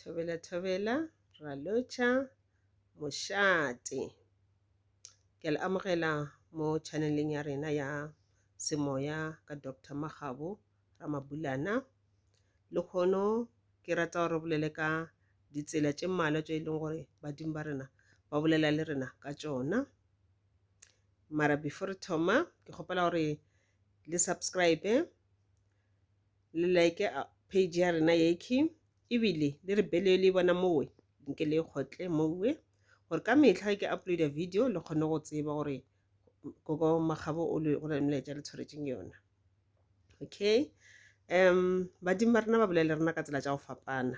Thobela thobela, ra lotšha mošate. Ke a le amogela mo channeleng ya rena ya Semoya ka Doctor Makgabo Ramabulana. Lekgono ke rata gore re bolele ka ditsela tše mmalwa tše e leng gore badimo ba rena ba bolela le rena ka tšona. Mara before re thoma ke kgopela gore le subscribe le like page ya rena yekhi ebile le re bele le bona mowe nke le kgotle mowe gore ka mehla ge ke uploada video le kgone go tseba gore koko Makgabo o le go na le melaetša le tshwaretšeng yona. Okay, badimo ba rena ba bolela le rena ka tsela tša go fapana.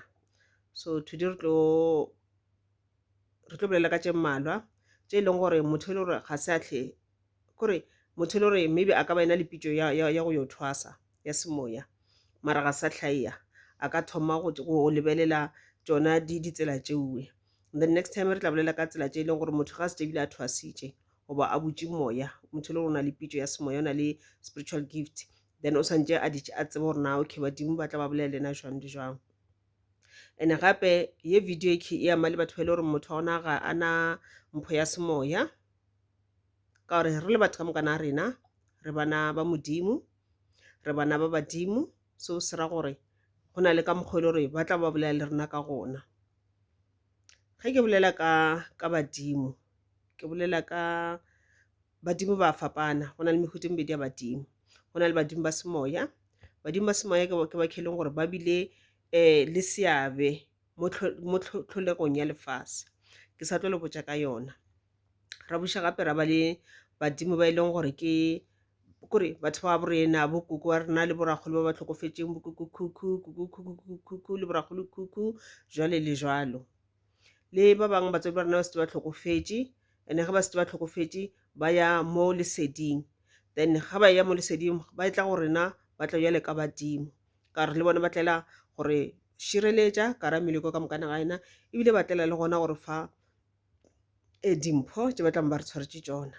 So today re tlo re tlo bolela ka tše mmalwa tše e leng gore motho e le gore ga se a hle kore motho e le gore maybe a ka ba ena le pitšo ya, ya, ya go yo thwasa ya semoya mara ga sa hlaeya a ka thoma go, go lebelela tšona di ditsela tšeoe. Then next time re tla bolela ka tsela tše e leng gore motho ga a se ebile a thwasitše goba a butše moya, motho e le gore o na le pitšo ya semoya, o na le spiritual gift, then o swantše a ditše a tsebe gore na okay badimo ba tla ba bolela le yena jwang le jwang. And gape ye video e e ama le batho ba e le gore motho wa gona ga a na mpho ya semoya, ka gore re le batho ka moka na rena re bana ba Modimo, re bana ba badimo, seo se ra gore go na le ka mokgwa e le gore ba tla ba bolela le rena ka gona. Ge ke bolela ka ka badimo, ke bolela ka badimo ba fapana, go na le mehuta e mebedi ya badimo. Go na le badimo ba semoya, badimo ba semoya ke ba ke leng gore ba bile le seabe mo mo tlholegong ya lefase. Ke sa tlo le botša ka yona. Ra buša gape ra ba le badimo ba e leng gore ke kore batho ba bo rena, bo koko ba rena le bo rakgolo ba ba hlokofetšeng, bo koko khukhu, koko khukhu khukhu le bo rakgolo khukhu, jwale le jwalo. Le ba bangwe batswadi ba rena ba setse ba hlokofetše, and-e ge ba setse ba hlokofetše ba ya mo leseding. Then ga ba ya mo leseding ba tla go rena ba tla bjale ka badimo, ka gore le bona ba tlela gore šireletša ka ra meleko ka mokana ga yona, ebile ba tlela le gona gore fa dimpho tše ba tlang ba re tshwaretše tšona.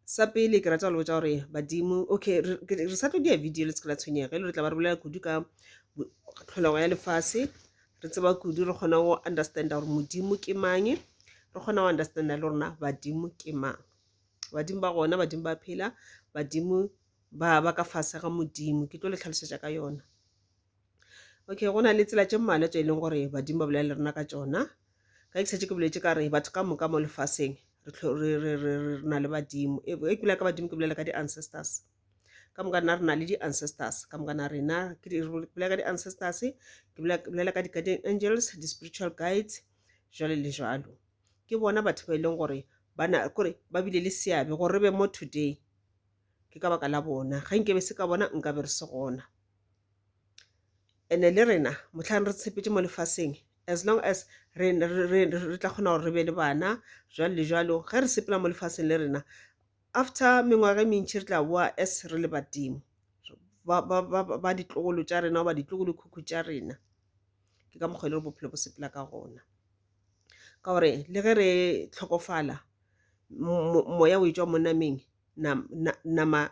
Sa pele ke rata go le botša gore badimo, okay re sa tlo dia video le se ke la tshwenyega, e le gore tla ba re bolela kudu ka tlholego ya lefase, re tseba kudu re kgona go understanda gore Modimo ke mang, re kgona go understanda le rona badimo ke mang. Badimo ba gona, badimo ba phela, badimo ba ba ka fase ga Modimo, ke tlo le hlalosetša ka yona. Okay, go na le tsela tše mmalwa tše e leng gore badimo ba bolela le rena ka tšona. Ka ke šetše ke boletše ka re batho ka moka mo lefaseng re re re re na le badimo. E ke bolela ka badimo ke bolela ka di-ancestors. Ka moka rena re na le di-ancestors, ka moka na rena ke di bolela ka di-ancestors, ke bolela ka di-guardian angels, di-spiritual guides, jwalo le jwalo. Ke bona batho ba e leng gore ba na kore ba bile le seabe gore re be mo today. Ke ka baka la bona, ge nke be se ka bona nkabe re se gona. And-e le rena mohlang re tshepetše mo lefaseng as long as re re tla kgona gore re be le bana jwalo le jwalo, ge re sepela mo lefaseng le rena after mengwaga e mentši re tla bowa as re le badimo ba ba ba ba ditlogolo tša rena goba ditlogolokhukhu tša rena. Ke ka mokgwa e le gore bophelo bo sepela ka gona. Ka gore le ge re hlokofala moya o etšwa mo nameng nama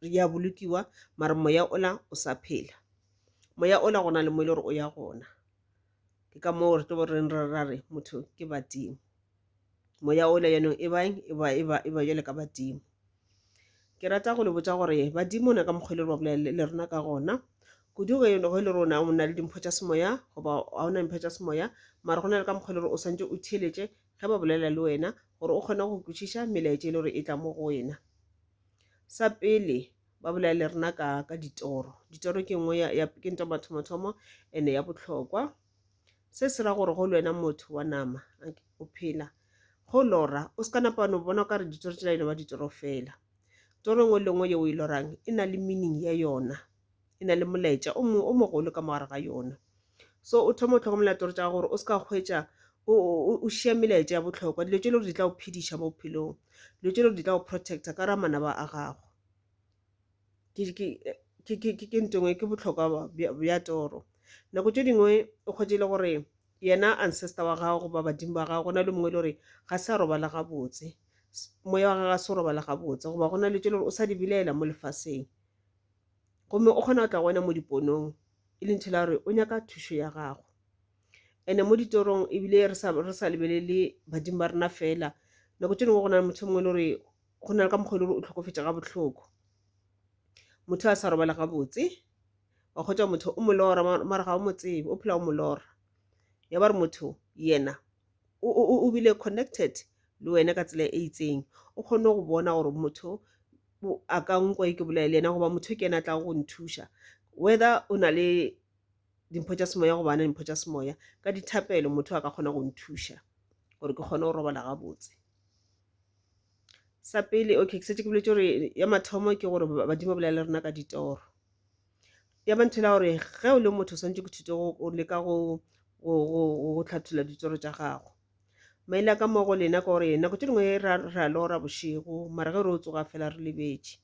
ya bolokiwa mara moya ola o sa phela. Moya ola go na le mo e le gore o ya gona. Ke ka moo re tlo reng ra re motho ke badimo. Moya ola jaanong e ba eng? E ba e ba e ba bjalo ka badimo. Ke rata go le botša gore badimo na ka mokgwa e le gore ba bolela le rena ka gona, kudu ge e le gore o na le dimpho tša semoya goba ga o na dimpho tša semoya, mara go na le ka mokgwa e le gore o swantše o theeletše ge ba bolela le wena gore o kgone go kwešiša melaetša e le gore e tla mo go wena. Sa pele ba bolela le rena ka, ka ditoro. Ditoro ke nngwe ya, ya, ke ntho ya mathomothomo ene ya bohlokwa. Se se ra gore go le wena motho wa nama o phela, go lora o se ka napa wa no bona o ka re ditoro tšela e no ba ditoro fela. Toro e nngwe le nngwe ye o e lorang e na le meaning ya yona. e na le molaetša o mongwe o mogolo ka mogare ga yona. So o thoma o hlokomela toro tša gago gore o se ka hwetša o šia melaetša ya bohlokwa, dilo tše e le gore di tla go phediša mo bophelong, dilo tše e le gore di tla go protector ka ra manaba a gago. Ke ntho e nngwe ke bohlokwa bja toro. Nako tše dingwe o hwetše e le gore yena ancestor wa gago goba badimo ba gago go na le mongwe e le gore ga se a robala gabotse, moya wa gagwe ga se o robala gabotse goba go na le tše e le gore o sa di belaela mo lefaseng. Gomme o kgona go tla go wena mo diponong. E le ntho la gore o nyaka thušo ya gago. And-e mo ditorong ebile re sa re sa lebelele badimo ba rena fela, nako tše dingwe go na le motho o mongwe e le gore go na le ka mokgwa e le gore o hlokofetše ga bohloko. Motho a sa robala gabotse, wa hwetša motho o mo lora mara ga o mo tsebe, o phela o mo lora. Ya ba re motho yena o bile connected le wena ka tsela e itseng, o kgonne go bona gore motho a ka nkwa e ke bolela le yena goba motho ke yena a tlago go nthuša. Whether o na le dimpho tša semoya goba ana dimpho tša semoya, ka dithapelo motho a ka kgona go nthuša gore ke kgone go robala gabotse. Sa pele, okay ke šetše ke boletše gore ya mathomo ke gore badimo ba bolela le rena ka ditoro. Ya ba ntho la gore ge o le motho o swanetše ke thute go leka go hlatholla ditoro tša gago. Maele a ka mo go lena ke gore nako tše dingwe ra lora bošego mara ge re o tsoga fela re lebetše.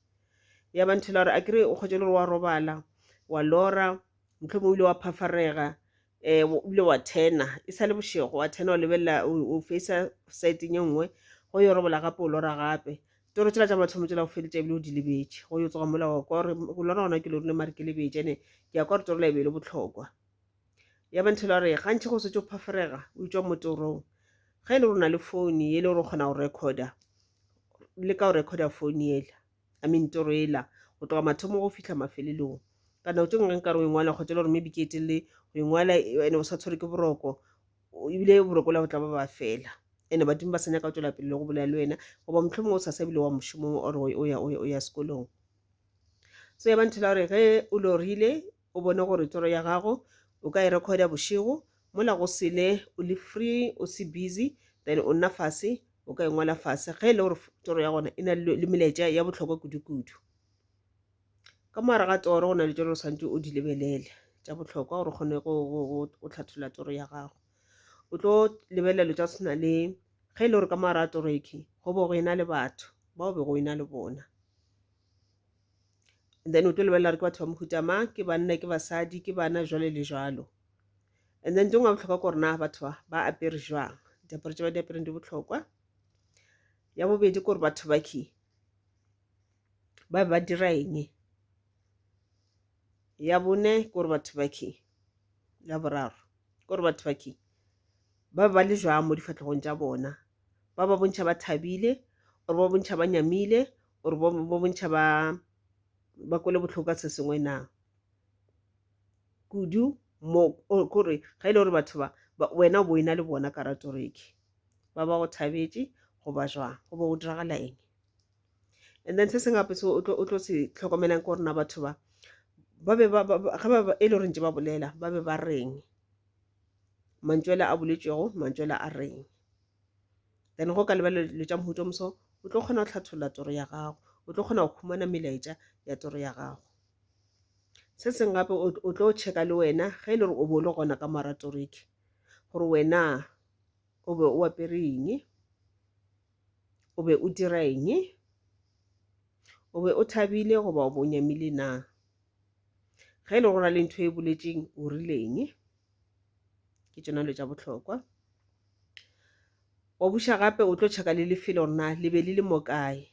Ya ba ntho la gore akere o kgwetše le gore wa robala wa lora mohlomongwe o ile wa phafarega um o ile wa turner e sa le bošego wa turner o lebelela o facer side-eng e nngwe go yo robala gape o lora gape. Toro tšela tša mathomo tšela o feditše ebile o di lebetše go yo tsoga mola wa kwa gore go lora gona ke lorile mare ke lebetše ene ke ya kwa gore toro la e be e le bohlokwa. Ya ba ntho la gore gantši go setse o phafarega o itšwa mo torong ge e le gore o na le phone e le gore o kgona go recorda leka go recorda phone yela I mean toro yela go tloga mathomo go fihla mafelelong. Ka nako tše dingwe ge nkare o e ngwala kgotsa e le gore maybe ke e telele go e ngwala ene o sa tshwerwe ke boroko ebile boroko la bo tla ba ba fela ene badimo ba sa nyaka go tšwela pele le go bolela le wena goba mohlomongwe o sa sa ebile wa mošomong or o ya sekolong. So ya ba ntho la gore ge o lorile o bone gore toro ya gago o ka e recorda bošego mola go sele o le free o se busy then o nna fase o ka e ngwala fase ge e le gore toro ya gona e na le melaetša ya bohlokwa kudu-kudu. Ka mo gare ga toro go na le tšone o swanetše o di lebelele tša bohlokwa gore o kgone go hlatholla toro ya gago. O tlo lebelela dilo tša go tshwana le ge e le gore ka mo gare ga toro ekhwi go bo go ena le batho bao bego o ena le bona. Then o tlo lebelela gore ke batho ba mohuta mang, ke banna, ke basadi, ke bana jwalo le jwalo. And then ntho e nngwe ya bohlokwa ke gore na batho ba ba apere jwang, diaparo tše ba di apereng di bohlokwa. Ya bobedi ke gore batho ba key ba be ba dira eng. Ya bone ke gore batho ba key, ya boraro ke gore batho ba key ba be ba le jwang mo difahlegong tša bona, ba ba bontšha ba thabile or ba bontšha ba nyamile or ba bontšha ba ba kwele bohloko ka se sengwe na. Kudu mo kore ge e le gore batho ba wena o bo ena le bona ka ratoreki ba ba go thabetše goba jwang go bo go diragala eng. And then se sengwe gape se o tlo se hlokomelang ke gore na batho ba ba be ba ge ba e le gore ntše ba bolela ba be ba reng, mantšu ale a boletšwego mantšu ale a reng. Then go ka lebelela dilo tša mohuta o moso o tlo kgona go hlatholla toro ya gago, o tlo kgona go humana melaetša ya toro ya gago. Se sengwe gape o tlo checka le wena ge e le gore o bo o le gona ka mora toriki gore wena o be o apere eng, o be o dira eng, o be o thabile goba o be o nyamile na. Ge e le gore go na le ntho e boletšeng o rile eng, ke tšona dilo tša bohlokwa. Wa buša gape o tlo checka le lefelo gore na le be le le mo kae,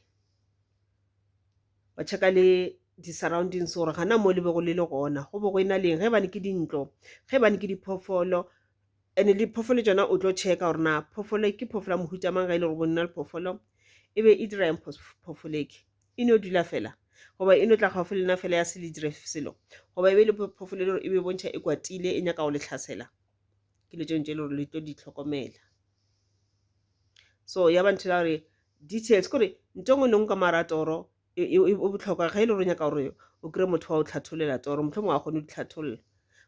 wa checka le di-surroundings gore gana mo le bego le le gona go be go ena le eng, ge ebane ke dintlo, ge ebane ke diphoofolo. And-e le diphoofolo tšona o tlo checka gore na phoofolo ke phoofolo ya mohuta mang ge e le gore bo nna le phoofolo e be e dira eng phoofolo eke, e no dula fela goba e no tla gaufi le nna fela ya se le dire selo, goba e be e le phoofolo e le gore e be bontšha e kwatile e nyaka go le hlasela. Ke dilo tše dingwe tše e le gore le tlo di hlokomela. So ya ba ntho ya gore details kore ntho e nngwe le nngwe ka mo gare ga toro e bohlokwa ge e le gore o nyaka gore o kry-e motho wa go hlathollela toro mohlomongwe ga kgone go di hlatholla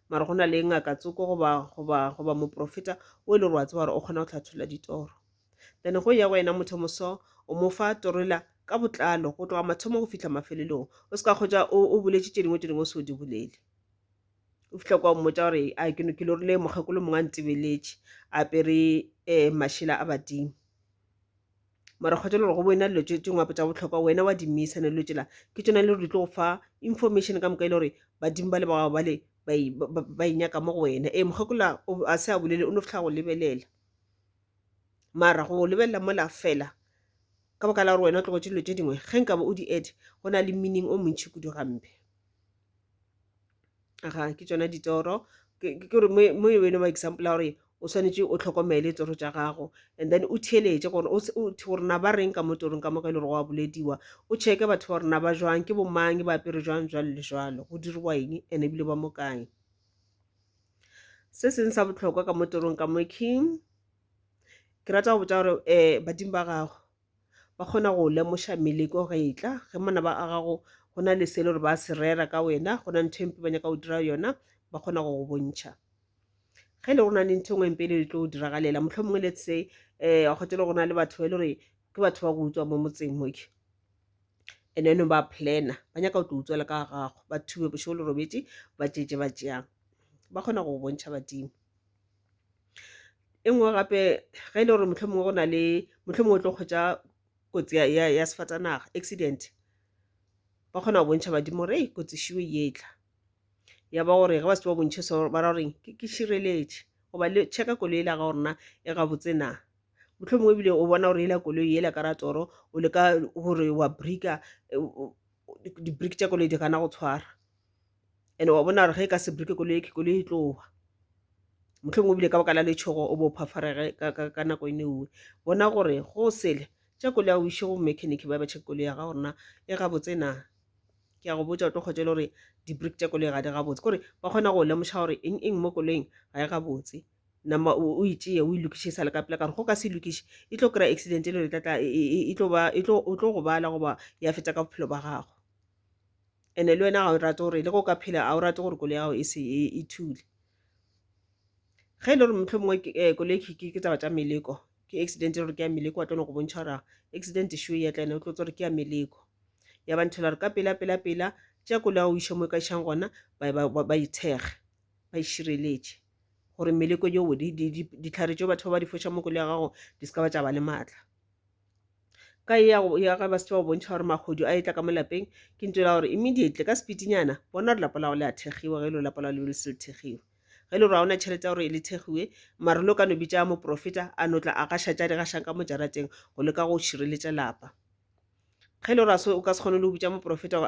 mara go na le ngaka tsoko goba goba goba moprofeta o e le gore wa tseba gore o kgona go hlatholla ditoro. Then go ya go yena motho moso o mo fa toro ela ka botlalo go tloga mathomo go fihla mafelelong, o se ka kgotsa o boletše tše dingwe tše dingwe o se o di bolele. O fihla kwa o mmotša gore a ke ke lorile mokgekolo mongwe a ntebeletše a apere um mašela a badimo. Mara kgotsa le gore go bo ena dilo tše dingwe gape tša bohlokwa wena wa di misa ne dilo tšela ke tšona le gore di tlo go fa information ka moka e le gore badimo ba le ba gago bale ba e nyaka mo go wena. Ee mokgekolo a se a bolele o no fihla go lebelela mara go lebelela mola fela ka baka la gore wena o tlogetše dilo tše dingwe ge nkabe o di add go na le meaning o montši kudu gampe. Aga ke tšona ditoro ke gore mo e bene ba example ya gore o swanetše o hlokomele toro tša gago and then o theeletše gore gore na ba reng ka mo torong ka mo ge e le gore go a bolediwa. O check-e batho ba gore na ba jwang, ke bo mang, ba apere jwang, jwalo le jwalo, go diriwa eng and ebile ba mo kae. Se seng sa bohlokwa ka mo torong ka mo ke, ke rata go botša gore badimo ba gago ba kgona go lemoša meleko ge e tla, ge manaba a gago go na le se e le gore ba se rera ka wena, go na le ntho e mpe ba nyaka go dira yona, ba kgona go go bontšha. Ge e le gore go na le ntho e nngwe e mpe e le tlo go diragalela, mohlomongwe let's say wa kgotsa e le gore go na le batho ba e le gore ke batho ba go utswa mo motseng mo ke, and then ba planner ba nyaka go tlo utswela ka ga gago, ba thube bošego le robetše ba tšee tše ba tšeang, ba kgona go go bontšha badimo. E nngwe gape ge e le gore mohlomongwe go na le mohlomongwe o tlo hwetša kotsi ya sefatanaga accident, ba kgona go bontšha badimo gore hei kotsi šeo e etla. Ya ba gore ge ba setse ba bontšhe so ba ra goreng ke šireletše goba le checka koloi yela ya gago gore na e gabotse na. Mohlomongwe ebile o bona gore yela koloi yela ka ratoro o leka gore wa brake-a di-brake tša koloi di gana go tshwara. And wa bona gore ge e ka se brake koloi e, koloi e tlo wa. Mohlomongwe ebile ka baka la letšhogo o bo phafarege ka nako e nngwe. Bona gore go sele tša koloi ya gago o iše go mechanic ba ba check koloi ya gago gore na e gabotse na. Ke a go botša o tlo hwetša e le gore di-brake tša koloi ga di gabotse. Ke gore ba kgona go lemoša gore eng eng mo koloing ga e gabotse. Nama o e tšee o e lokiše e sa le ka pela ka gore ge o ka se e lokiše e tlo kry-a accident e le gore e tla tla e tlo ba e tlo o tlo gobala goba ya fetša ka bophelo ba gago. And-e le wena ga o rate gore le ge o ka phela ga o rate gore koloi ya gago e se e thule. Ge e le gore mohlomongwe koloi ke taba tša meleko, ke accident e le gore ke ya meleko ba tlo no go bontšha gore accident šo e etla ene o tlo tseba gore ke ya meleko. Ya ba ntho e le gore ka pela pela pela tšea koloi ya gago o iše mo e ka išang gona ba ithekge ba e šireletše gore meleko yeo dihlare tšeo batho ba ba di fošang mo koloi ya gago di se ka ba tša ba le maatla. Ka ye ya ge ba setse ba go bontšha gore mahodu a etla ka mo lapeng ke ntho e la gore immediately ka speed-nyana bona gore lapa la gago le a thekgiwa ge e le gore lapa la gago le be le se le thekgiwe. Ge e le gore ga o na tšhelete ya gore le thekgiwe mara le o ka no bitša moprofeta a no tla a gaša tša di gašang ka mo jarateng go leka go šireletša lapa. Ge e le gore o ka se kgone le go bitša moprofeta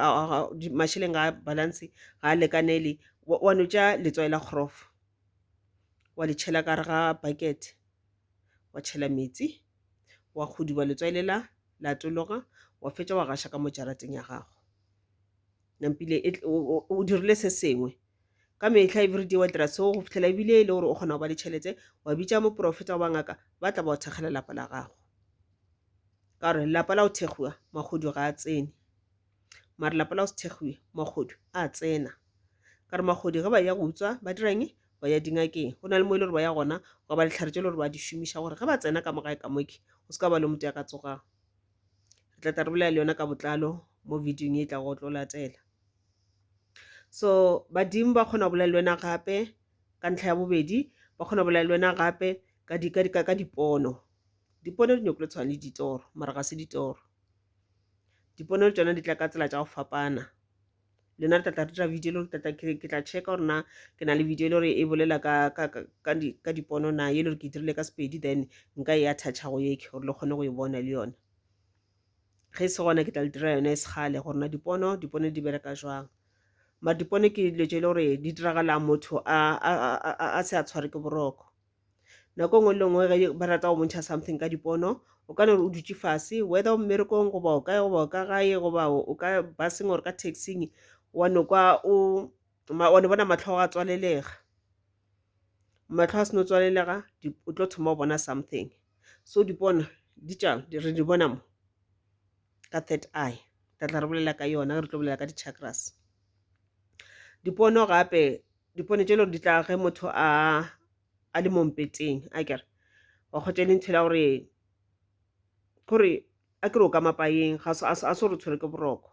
mašeleng ga a balance ga a lekanele wa no tšea letswai la kgorofo wa le tšhela ka gare ga bucket wa tšhela metsi wa kgoduba letswai lela la tologa wa fetša wa gaša ka mo jarateng ya gago. Nampile o dirile se sengwe ka mehla everyday wa dira seo go fihlela ebile e le gore o kgona go ba le tšhelete wa bitša moprofeta goba ngaka ba tla ba o thekgela lapa la gago. Ka gore lapa la go thekgiwa mahodu ga a tsene, mara lapa la go se thekgiwe mahodu a tsena. Ka gore mahodu ge ba ya go utswa ba dira eng? Ba ya dingakeng. Go na le mo e le gore ba ya gona gwa ba dihlare tše e le gore ba di šomiša gore ge ba tsena ka mo gae ka moke go se ka ba le motho ya ka tsogang. Re tla tla re bolela le yona ka botlalo mo video-ing e tlago go tlo latela. So badimo ba kgona go bolela le wena gape ka ntlha ya bobedi, ba kgona go bolela le wena gape ka di, ka di, ka dipono. Dipono di nyakile tshwana le ditoro mara ga se ditoro. Dipono le tšona di tla ka tsela tša go fapana. Le nna re tla tla re dira video e le gore tla ke tla checka gore na ke na le video e le gore e bolela ka, ka, ka, di, ka dipono na, e le gore ke dirile ka Sepedi then nka e attach-a go ye gore le kgone go e bona le yona. Ge e se gona ke tla le dira yona e se kgale gore na dipono, dipono di bereka jwang. Mara dipono ke dilo tše e le gore di diragala motho a, a, a, a se a tshware ke boroko. Nako e nngwe le nngwe ge ba rata go bontšha something ka dipono, o ka no re o dutše fase whether o mmerekong goba o kae goba o ka gae goba o ka buseng or ka taxing wa no kwa o, wa no bona mahlo a tswalelega. Mahlo a se no tswalelega o tlo thoma go bona something. So dipono di tša re di bona mo ka third eye, tla tla re bolela ka yona ge re tlo bolela ka di-chakras. Dipono gape, dipono tše e le gore di tla ge motho a a le mo mpeteng akere, wa hwetša e le ntho ya gore kore akere o ka mapayeng ga se gore o tshwerwe ke boroko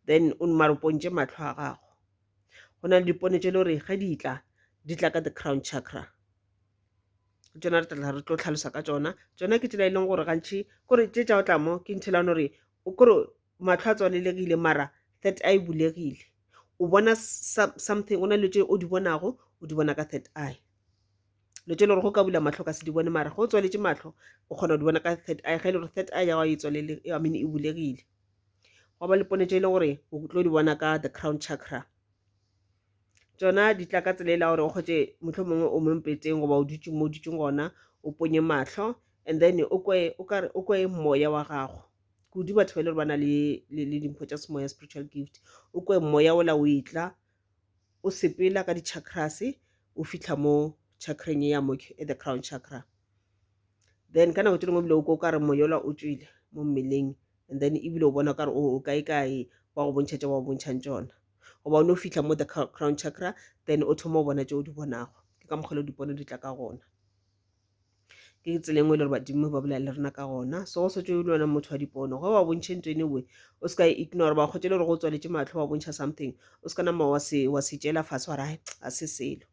then mara o pontše mahlo a gago. Go na le dipone tše e le gore ge di tla, di tla ka the crown chakra. Tšona re tla re tlo hlalosa ka tšona. Tšona ke tsela e leng gore gantši kore tše tša go tla mo ke ntho e leng gore kore mahlo a tswalelegile mara third eye e bulegile. O bona something, go na le dilo tše o di bonago o di bona ka third eye. Dilo tše e le gore ge o ka bula mahlo o ka se di bone mara ge o tswaletše mahlo o kgona go di bona ka third eye ge e le gore third eye ya gago e tswalele, I mean e bulegile. Gwa ba le pono tše e le gore o tlo di bona ka the crown chakra. Tšona di tla ka tsela e la gore o kgwetše mohlomongwe o mo mpeteng goba o dutše mo o dutšeng gona, o ponye mahlo and then o kwe o kare o kwe moya wa gago. Kudu batho ba e le gore ba na le le dimpho tša semoya, spiritual gift, o kwe moya ola o etla o sepela ka di-chakras o fihla mo chakreng ya mo the crown chakra. Then ka nako tše dingwe ebile o kwe o kare moya ola o tšwile mo mmeleng and then ebile o bona o kare o kae kae ba go bontšha tše ba go bontšhang tšona. Goba o no fihla mo the crown chakra then o thoma o bona tše o di bonago. Ke ka mokgwa le dipono di tla ka gona. Ke tsela e nngwe e le gore badimo ba bolela le rena ka gona. So go swetše o le wena motho wa dipono, ge ba bontšhe ntho anyway o se ka e ignore, ba kgotše le gore go tswaletše mahlo ba bontšha something o se ka nama wa se wa se tšeela fase wa re hai ga se selo.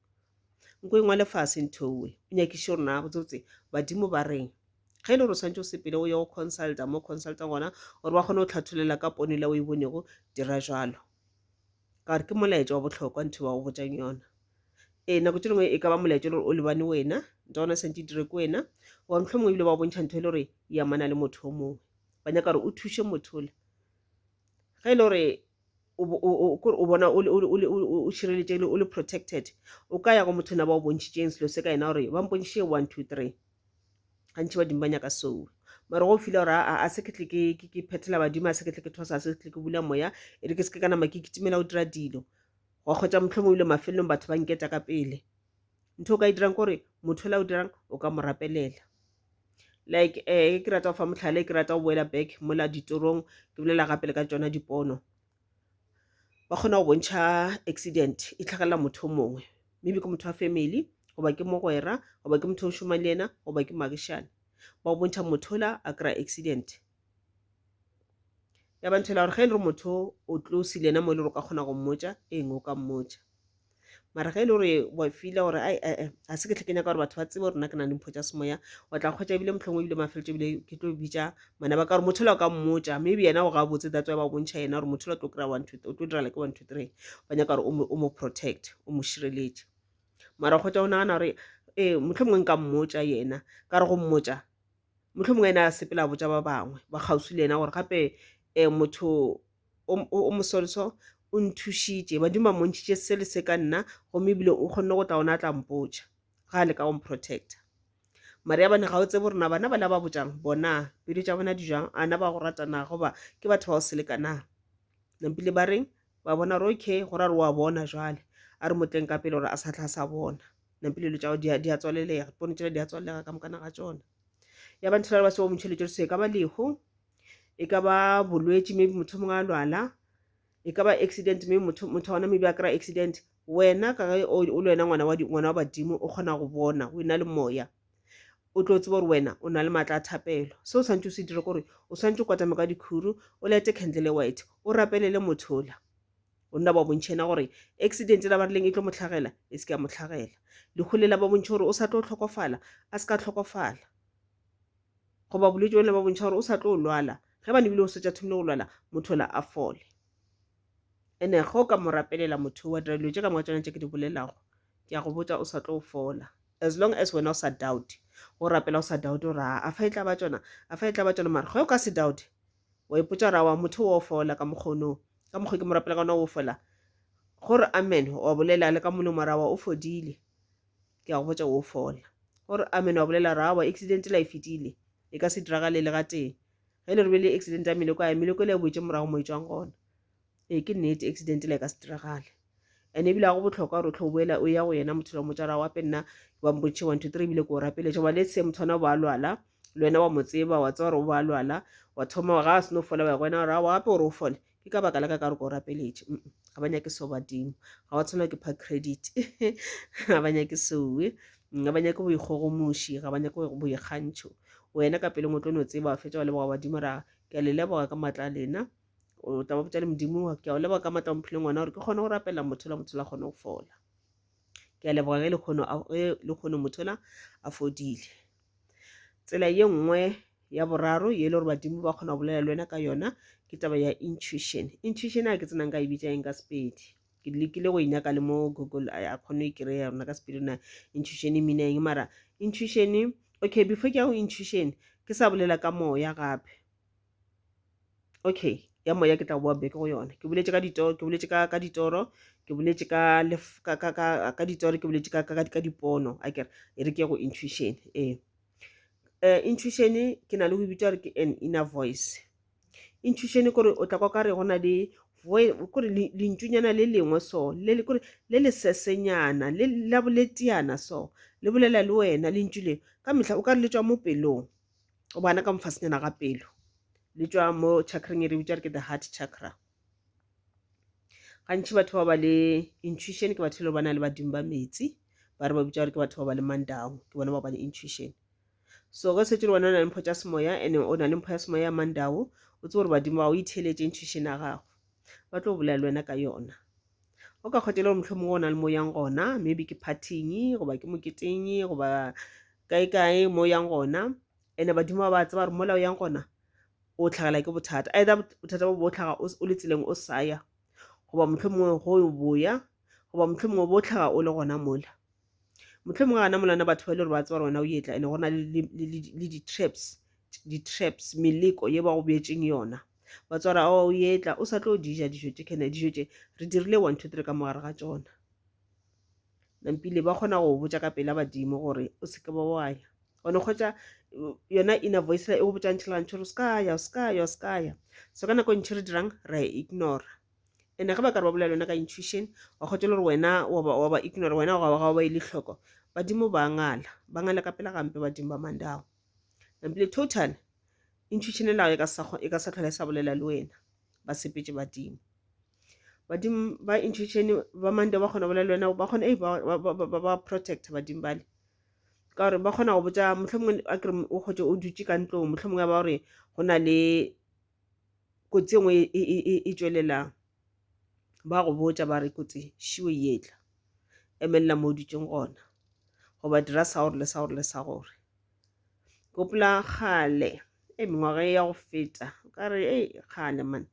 Nko e ngwale fase ntho ewe o nyakiše gore na botsebotse badimo ba reng. Ge e le gore o swantše o sepele o ye go consulta mo consultang gona gore ba kgone go hlathollela ka pono yela o e bonego, dira jwalo. Ka gore ke molaetša wa bohlokwa ntho e ba go botšang yona. Ee, nako tše dingwe e ka ba molaetša e le gore o lebane wena, ntho ya gona e swantše e dire ke wena, goba mohlomongwe ebile ba go bontšha ntho e le gore e amana le motho o mongwe. Ba nyaka gore o thuše motho ola. Ge e le gore kore o bona o šireletšegile o le protected, o ka ya go motho na ba o bontšhitšeng selo se ka yena gore ba mpontšhitše one two three. Gantši badimo ba nyaka seo. Mara go feel-a gore a se ke tle ke phethela badimo, a se ke tle ke thosa, a se ke tle ke bula moya, e re ke se ke ka nama ke kitimela go dira dilo. Wa kgwetša mohlomongwe ebile mafelelong batho ba nketa ka pele. Ntho o ka e dirang ke gore motho ola o dirang o ka mo rapelela. Like ke rata go fa mohlala, ke rata go boela back mola ditorong ke bolela gape le ka tšona dipono. Ba kgona go bontšha accident e tlhagelela motho o mongwe, maybe ke motho wa family goba ke mogwera goba ke motho o šomang le yena goba ke moagišane. Ba go bontšha motho ola a kry-a accident. Ya ba ntho e la gore ge e le gore motho o close le yena mo e le gore o ka kgona go mmotša, eng o ka mmotša. Mara ge e le gore wa feela gore ai eh ga se ke tle ke nyaka gore batho ba tsebe gore nna ke na le dimpho tša semoya, wa tla kgwetša ebile mohlomongwe ebile mafeletšo ebile ke tlo bitša bana ba ka gore motho ola o ka mmotša, maybe yena o gabotse that's why ba bontšha yena gore motho ola o tlo kry-a one two, o tlo direla ke one two three. Ba nyaka gore o mo protect, o mo šireletše. Mara o kgwetša o nagana gore ee mohlomongwe nka mmotša yena, ka re go mmotša mohlomongwe yena a sepela a botša ba bangwe ba kgauswi le yena gore gape um motho o mosoleso o nthušitše, badimo ba mmontšhitše se le se ka nna gomme ebile o kgonne go tla ona a tla mpotša ga a leka go mprotecta. Mara ya bane ga o tsebe gore na bana bala ba botšang bona pelo tša bona di jwang, a na ba go rata na goba ke batho ba go seleka na. Nampile ba reng ba bona gore okay go ra gore wa bona jwale a re motleng ka pele gore a sa tla sa bona. Nampile dilo tša gago di a tswalelega, dipono tšela di a tswalelega ka mokana ga tšona. Ya ba ntho ba se ba montšheletše se e ka ba lehu e ka ba bolwetši maybe motho mongwe a lwala e ka ba accident maybe motho motho wa gona maybe a kry-a accident wena ka ge o le wena ngwana wa ngwana wa badimo o kgona go bona o na le moya o tlo tseba gore wena o na le maatla a thapelo se o swanetše o se dire kore o swanetše o kwatame ka dikhuru o lete candle white o rapelele motho ola o nna ba bontšhe yena gore accident la ba rileng e tlo mo tlhagela e se ke ya mo tlhagela lehu le la ba bontšhe gore o sa tlo tlhokofala a se ka tlhokofala goba bolwetši bjona ba bontšha gore o sa tlo lwala ge ba nebile o setša thomile go lwala motho ola a fole. Ene ge o ka mo rapelela motho wa dira dilo tše ka moka tšona tše ke di bolelago, ke a go botša o sa tlo fola. As long as wena o sa doubt, go rapela o sa doubt gore a fa e tla ba tšona, a fa e tla ba tšona, mara ge o ka se doubt, wa ipotša gore aowa motho o fola ka mokgono, ka mokgwa ke mo rapela ka ona o fola. Gore amen, wa bolela le ka molomo wa re aowa o fodile. Ke a go botša o fola. Gore amen wa bolela gore aowa accident la e fetile, e ka se diragale le gatee. Ge le re bile accident ya meleko, a meleko le boetše morago mo e tšwang gona. Ee ke nnete accident la e ka se diragale. And ebile ga go bohlokwa gore o tlo boela o ya go yena motho la mmotša gore aowa gape nna ba mpontšhe one two three ebile ke o rapeletše. Goba let's say motho ona o ba lwala, le wena wa mo tseba wa tseba gore o ba lwala, wa thoma ga a seno fola wa ya go wena gore aowa gape gore o fole ke ka baka la ka ka gore ke o rapeletše. Ga ba nyake seo badimo, ga wa tshwanela ke pha credit ga ba nyake seowe, ga ba nyake boikgogomoši, ga ba nyake boikgantšho. Wena ka pelong o tlo no tseba wa fetša wa leboga badimo ra ke a le leboga ka maatla a lena. O tla ba botša le Modimo ke a o leboga ka maatla o mphileng ona gore ke kgone go rapela motho la motho la kgone go fola. Ke a leboga ge lekgono motho la a fodile. Tsela ye nngwe ya boraro ye e le gore badimo ba kgona go bolela le wena ka yona ke taba ya intuition. Intuition a ke tsenang ka e bitša eng ka Sepedi. Ke lekile go e nyaka le mo Google a kgone e kry-a rona ka Sepedi na intuition e mean eng mara intuition okay before ke ya go intuition ke sa bolela ka moya gape. Okay. Ya moya ke tla boa back go yona. Ke boletše ka ditoro, ke boletše ka ka ditoro, ke boletše ka ka ka ka ka ditoro, ke boletše ka ka ka dipono akere. E re ke ye go intuition ee. Intuition ke na le go e bitša gore ke an inner voice. Intuition ke gore o tla kwa o kare go na le kore lentšunyana le lengwe so le kore le le sesenyana le la boletiana so le bolela le wena lentšu le ka mehla o ka re le tšwa mo pelong o bana ka mofasenyana ga pelo le tšwa mo chakreng e re bitša re ke the heart chakra. Gantši batho ba ba le intuition ke batho e le ba na le badimo ba metsi ba re ba bitša gore ke batho ba ba le mandao ke bona ba ba le intuition. So ge setse le wena o na le mpho tša semoya and o na le mpho ya semoya ya mandao o tsebe gore badimo ba o itheeletše intuition ya gago ba tlo bolela le wena ka yona. O ka kgotsa e le gore mohlomongwe o na le mo yang gona maybe ke partying goba ke moketeng goba kae kae mo yang gona and badimo ba ba tseba gore mola o yang gona o tlhagela ke bothata either bothata bo bo tlhaga o le tseleng o sa ya goba mohlomongwe go o boya goba mohlomongwe bo tlhaga o le gona mola. Mohlomongwe gana mola na batho ba e le gore ba tseba gore wena o etla and go na le di-traps di-traps meleko ye ba go beetšeng yona ba tseba gore aowa o etla o sa tlo di ja dijo tše kene dijo tše re dirile one two three ka mogare ga tšona. Nampile ba kgona go botša ka pela badimo gore o se ke ba wa ya. Gone kgotsa yona inner voice e go botša ntšhi le gantšhi gore o se ka ya o se ka ya o se ka ya. So ka nako e ntšhi re dirang re a ignora. And-e ge ba ka re ba bolela le wena ka intuition wa kgotsa e le gore wena wa ba wa ba ignora wena ga ba ba ele hloko badimo ba ngala ba ngala ka pela gampe badimo ba mandao. Nampile total intuition e lago e ka sa e ka sa tlhola e sa bolela le wena ba sepetše badimo. Badimo ba intuition ba mandao ba kgona go bolela le wena ba kgona ba ba ba ba protect badimo bale. Ka gore ba kgona go botša mohlomongwe a ke re o kgotse o dutše ka ntlong mohlomongwe ya ba gore go na le kotsi e nngwe e tšwelelang ba go botša ba re kotsi šio e etla emelela mo o dutšeng gona goba dira sa gore le sa gore le sa gore. Ke gopola kgale e mengwaga e ya go feta o ka re ei kgale man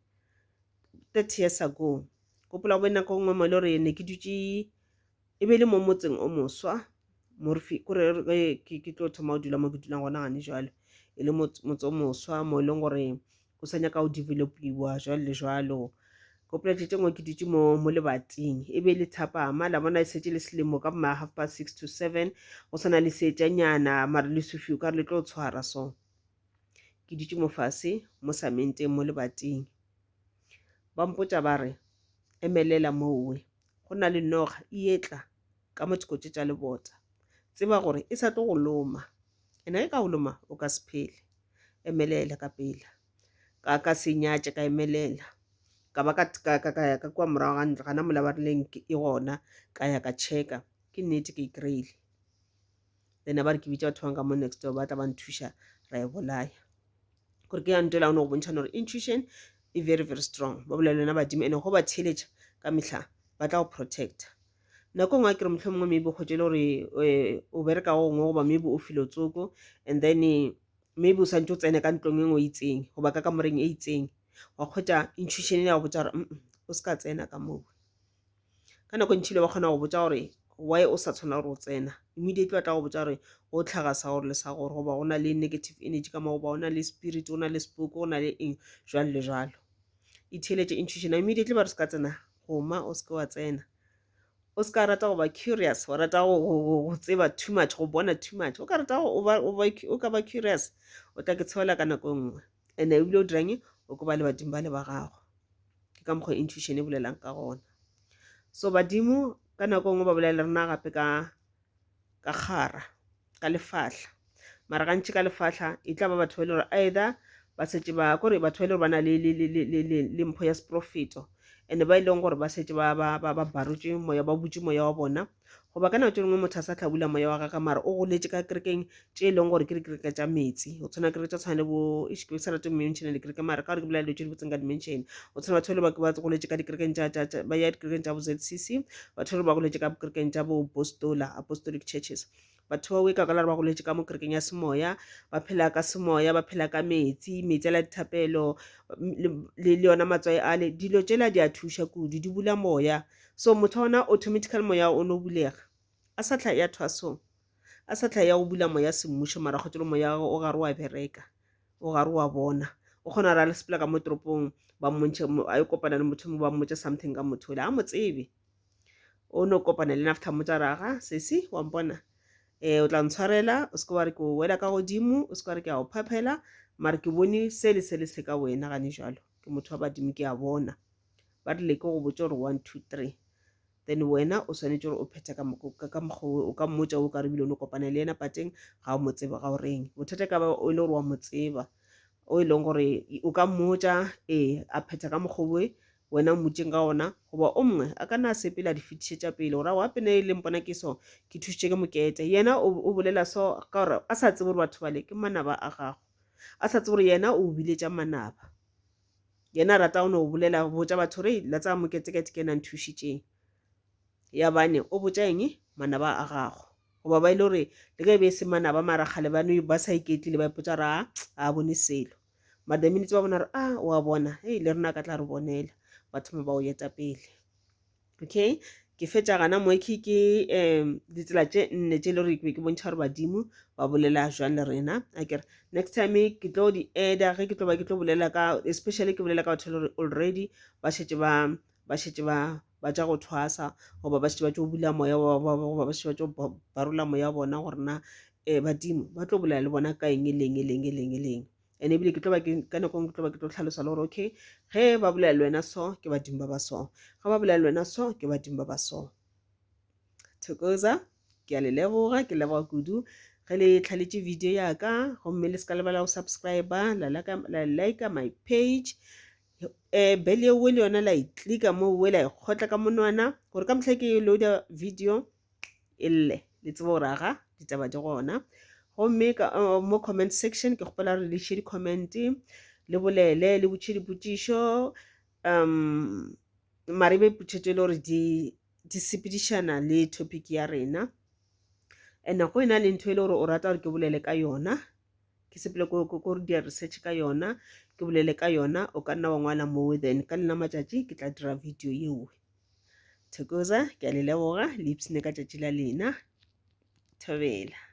30 years ago. Ke gopola go be nako e nngwe mo e le gore ne ke dutše e be e le mo motseng o moswa mo re kore ge ke tlo thoma go dula mo ke dulang gona gane jwale e le motse o moswa mo e leng gore o sa nyaka go develop-iwa jwalo le jwalo. Ke gopola tšatši nngwe ke dutše mo mo lebating e be e le thapama la bona e šetše le selemo ka bo ma half past six to seven go sa na le seetšanyana mare lesufi o ka re le tlo tshwara so. Ke dutše mo fase mo samenteng mo lebating ba mpotša ba re emelela mowe go na le noga e etla ka mo thoko tše tša lebota. Tseba gore e sa tlo go loma and ge e ka go loma o ka se phele. Emelela ka pela. Ka ka se nyatše ka emelela. Ka ba ka ka ka ka ya ka kua morago ga ntlo gana mola ba rileng e gona ka ya ka checka ke nnete ke e kry-ile. Then ba re ke bitša batho ba bangwe ka mo next door ba tla ba nthuša ra e bolaya. Gore ke ya ntwela gone go bontšhana gore intuition e very very strong. Ba bolela le wena badimo and go ba theeletša ka mehla ba tla go protecta. Nako e nngwe akere mohlomongwe maybe o hwetše e le gore o bereka go gongwe goba maybe o filo tsoko and then maybe o swantše o tsene ka ntlong e nngwe e itseng goba ka kamoreng e itseng wa hwetša intuition ya go botša gore o se ka tsena ka moo. Ka nako e ntši ba kgona go botša gore why o sa tshwanela gore o tsena immediately ba tla go botša gore go tlhaga sa gore le sa gore goba go na le negative energy ka mo goba go na le spirit go na le spook go na le eng jwalo le jwalo. Itheeletše intuition immediately ba re se ka tsena goma o se ke wa tsena. O se ka rata go ba curious wa rata go tseba too much go bona too much o ka rata o ka ba curious o tla ke tshola ka nako e nngwe and ebile o dirang o ko ba le badimo ba le ba gago. Ke ka mokgwa intuition e bolelang ka gona. So badimo ka nako e nngwe ba bolela le rena gape ka ka kgara ka lefahla mara gantši ka lefahla e tla ba batho ba e le gore either ba šetše ba kore batho ba e le gore ba na le le le le le le le mpho ya seprofeto and ba e leng gore ba šetše ba ba ba ba barotše moya ba butše moya wa bona goba ka nako tše dingwe motho a sa hlabula moya wa gagwe mara o goletše ka kerekeng tše e leng gore ke dikereke tša metsi go tshwana kereke tša tshwana le bo eish ke sa rate go mention dikereke mara ka gore ke bolela dilo tše di botseng ka di-mention go tshwana batho ba le ba goletše ka dikerekeng tša ba ya dikerekeng tša bo Z_C_C batho ba le ba goletše ka kerekeng tša bo postola apostolic churches batho bao e ka ka ba goletše ka mo kerekeng ya semoya ba phela ka semoya ba phela ka metsi metsi a la dithapelo le yona matswai ale dilo tšela di a thuša kudu di bula moya so motho ona automatically moya o no bulega a sa tla ya thwasong a sa tla ya go bula moya semmušo mara kgotse le moya o gare wa bereka o gare wa bona. O kgona gore a le sepela ka mo toropong ba mmontšhe a yo kopana le motho ba mmotše something ka motho ole a mo tsebe. O no kopana le yena after mmotša gore aga sesi wa mpona um o tla ntshwarela o seke wa re ke o wela ka godimo o seke wa re ke a o phaphela mare ke bone se le se le se ka wena gane jalo ke motho wa badimo ke a bona ba rile ke go botša gore 1 2 3. Then wena o swanetše gore o phethe ka mokgwa o ka mmotša o ka re bile o no kopana le yena pateng ga o mo tsebe ga o reng. Bothata ka ba o le gore wa mo tseba o e leng gore o ka mmotša ee a phetha ka mokgwa owe wena o mmotšeng ka ona goba o mongwe a ka nna a sepela a di fetišetša pele gore aowa pene e leng mpona ke so ke thušitše ke mokete yena o bolela so ka gore a sa tsebe gore batho bale ke manaba a gago a sa tsebe gore yena o biletša manaba. Yena a rata go no bolela botša batho gore la tsaya moketekete ke yena a nthušitšeng. Ya bane o botša eng manaba a gago goba ba e le gore le ge e be e se manaba mara kgale ba no ba sa iketlile ba ipotša gore a a bone selo. Mara the minute ba bona gore a wa bona hei le rena ka tla re bonela ba thoma ba o eta pele. Okay, ke fetša gana mo ke ke um ditsela tše nne tše e le gore ke be ke bontšha gore badimo ba bolela jwang le rena. A kere next time ke tlo di adda ge ke tlo ba ke tlo bolela ka especially ke bolela ka batho e le gore already ba šetše ba ba šetše ba ba tša go thwasa goba ba šetše ba tšo bula moya goba ba šetše ba tšo barola moya wa bona gore na um badimo ba tlo bolela le bona ka eng le eng le eng le eng le eng. And ebile ke tlo ba ke ka nako e nngwe ke tlo ba ke tlo hlalosa le gore okay ge ba bolela le wena so ke badimo ba ba so, ge ba bolela le wena so ke badimo ba ba so. Thokoza, ke a le leboga, ke leboga kudu ge le tlhaletše video ya ka gomme le se ka lebala go subscribe la la like my page um bell eo le yona la e klika mo we la e kgotla ka monwana gore ka mehla ke loada video e lle le tsebe gore aga ditaba di gona gomme ka uh, mo comment section ke kgopela gore le iše di-comment le bolele le botšhe dipotšišo um mare e be potšetšo e le gore di di sepedišana le topic ya rena and go e na le ntho e le gore o rata gore ke bolele ka yona ke sepele ko ko dira research ka yona ke bolele ka yona o ka nna wa ngwala moo then ka lena matšatši ke tla dira video yeo. Thokoza, ke a le leboga, le ipshine ka tšatši la lena. Thobela.